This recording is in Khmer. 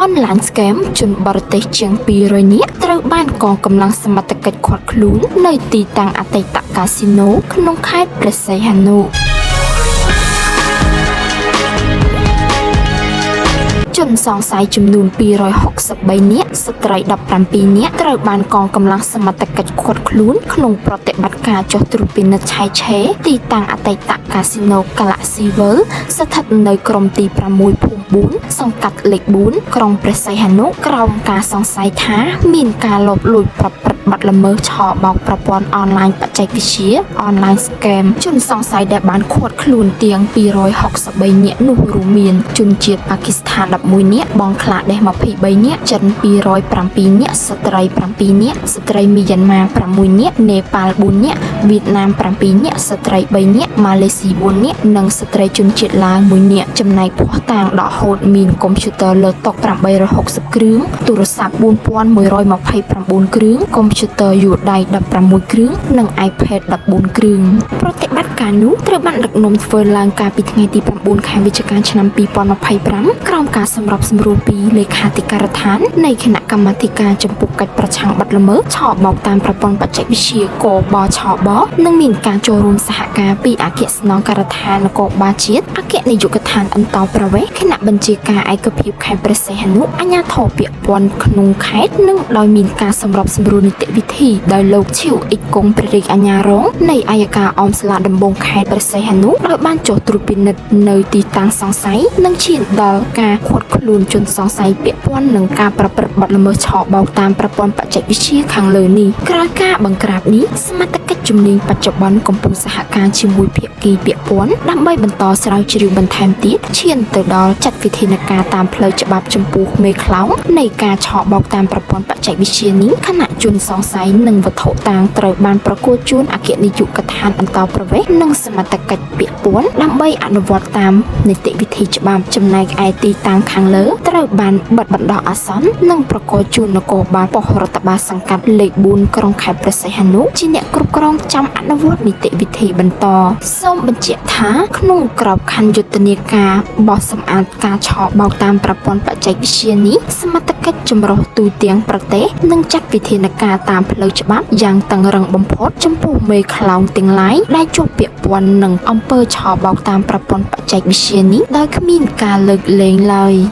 Online Scam ជនបរទេសជាង200នាក់ត្រូវបានកងកម្លាំងសមត្ថកិច្ចឃាត់ខ្លួននៅទីតាំងអតីតកាស៊ីណូក្នុងខេត្តព្រះសីហនុជនសង្ស័យចំនួន263នាក់ស្ត្រី17នាក់ត្រូវបានកងកម្លាំងសមត្ថកិច្ចឃាត់ខ្លួនក្នុងប្រតិបត្តិការចុះត្រួតពិនិត្យឆែកឆេរទីតាំងអតីតកាស៊ីណូ Galaxy World ស្ថិតនៅក្រុមទី6ភូមិ4សង្កាត់លេខ4ក្រុងព្រះសីហនុក្រោមការសង្ស័យថាមានការលបលួចប្រព្រឹត្តបទល្មើសឆបោកប្រព័ន្ធអនឡាញបច្ចេកវិទ្យា Online Scam ជនសង្ស័យដែលបានឃាត់ខ្លួនទាំង263នាក់នោះរួមមានជនជាតិប៉ាគីស្ថាន11នាក់បង់ក្លាដេស23នាក់ចិន207នាក់ស្ត្រី7នាក់ស្ត្រីមីយ៉ាន់ម៉ា6នាក់នេប៉ាល់4នាក់វៀតណាម7នាក់ស្ត្រី3នាក់ម៉ាឡេស៊ី4នាក់និងស្ត្រីជនជាតិឡាវ1នាក់ចំណែកភស្តុតាងដកហូតមានកុំព្យូទ័រលើតុ860គ្រឿងទូរស័ព្ទ4129គ្រឿងកុំព្យូទ័រយួរដៃ16គ្រឿងនិង iPad 14គ្រឿងប្រតិបត្តិការនោះត្រូវបានដឹកនាំធ្វើឡើងកាលពីថ្ងៃទី9ខែវិច្ឆិកាឆ្នាំ2025ក្រោមការសម្របសម្រួលពីលេខាធិការដ្ឋាននៃគណៈកម្មាធិការចំពោះកិច្ចប្រឆាំងបទល្មើសឆបោកតាមប្រព័ន្ធបច្ចេកវិទ្យាកបឆបនិងមានការចូលរួមសហការពីអគ្គស្នងការដ្ឋាននគរបាលជាតិអគ្គនាយកដ្ឋានអន្តោប្រវេសន៍គណៈបញ្ជាការឯកភាពខេត្តព្រះសីហនុអាជ្ញាធរពាក់ព័ន្ធក្នុងខេត្តនិងដោយមានការសម្របសម្រួលនីតិវិធីដោយលោកឈៀវអ៊ិចគង់ព្រះរាជអាជ្ញារងនៃអយ្យការអមសាលាដំបងខេត្តព្រះសីហនុដោយបានចុះត្រួតពិនិត្យនៅទីតាំងសង្ស័យនិងឈានដល់ការឃាត់ខ្លួនជនសង្ស័យពាក់ព័ន្ធនឹងការប្រព្រឹត្តបទល្មើសឆបោកតាមប្រព័ន្ធបច្ចេកវិទ្យាខាងលើនេះក្រោយការបង្ក្រាបនេះសមត្ថកិច្ចជំនាញបច្ចុប្បន្នកំពុងសហការជាមួយភាគីពាក់ព័ន្ធដើម្បីបន្តស្រាវជ្រាវបន្ថែមទៀតឈានទៅដល់ចាត់វិធានការតាមផ្លូវច្បាប់ចំពោះមេខ្លោងនៃការឆបោកតាមប្រព័ន្ធបច្ចេកវិទ្យានេះខណៈជនសង្ស័យនិងវត្ថុតាងត្រូវបានប្រគល់ជូនអគ្គនាយកដ្ឋានអន្តោប្រវេសន៍និងសមត្ថកិច្ចពាក់ព័ន្ធដើម្បីអនុវត្តតាមនីតិវិធីច្បាប់ចំណែកឯទីតាំងខាងលើត្រូវបានបិទបណ្ដោះអាសន្ននិងប្រគល់ជូននគរបាលប៉ុស្តិ៍រដ្ឋបាលសង្កាត់លេខ4ក្រុងខេត្តព្រះសីហនុជាអ្នកគ្រប់គ្រងចាំអនុវត្តនីតិវិធីបន្តសូមបញ្ជាក់ថាក្នុងក្របខ័ណ្ឌយុទ្ធនាការបោះសម្អាតការឆបោកតាមប្រព័ន្ធបច្ចេកវិទ្យានេះសមត្ថកិច្ចចម្រុះទូទាំងប្រទេសនឹងចាត់វិធានការតាមផ្លូវច្បាប់យ៉ាងតឹងរឹងបំផុតចំពោះមេខ្លោងទាំងឡាយដែលជាប់ពាក់ព័ន្ធនឹងអំពើឆបោកតាមប្រព័ន្ធបច្ចេកវិទ្យានេះដោយគ្មានការលើកលែងឡើយ។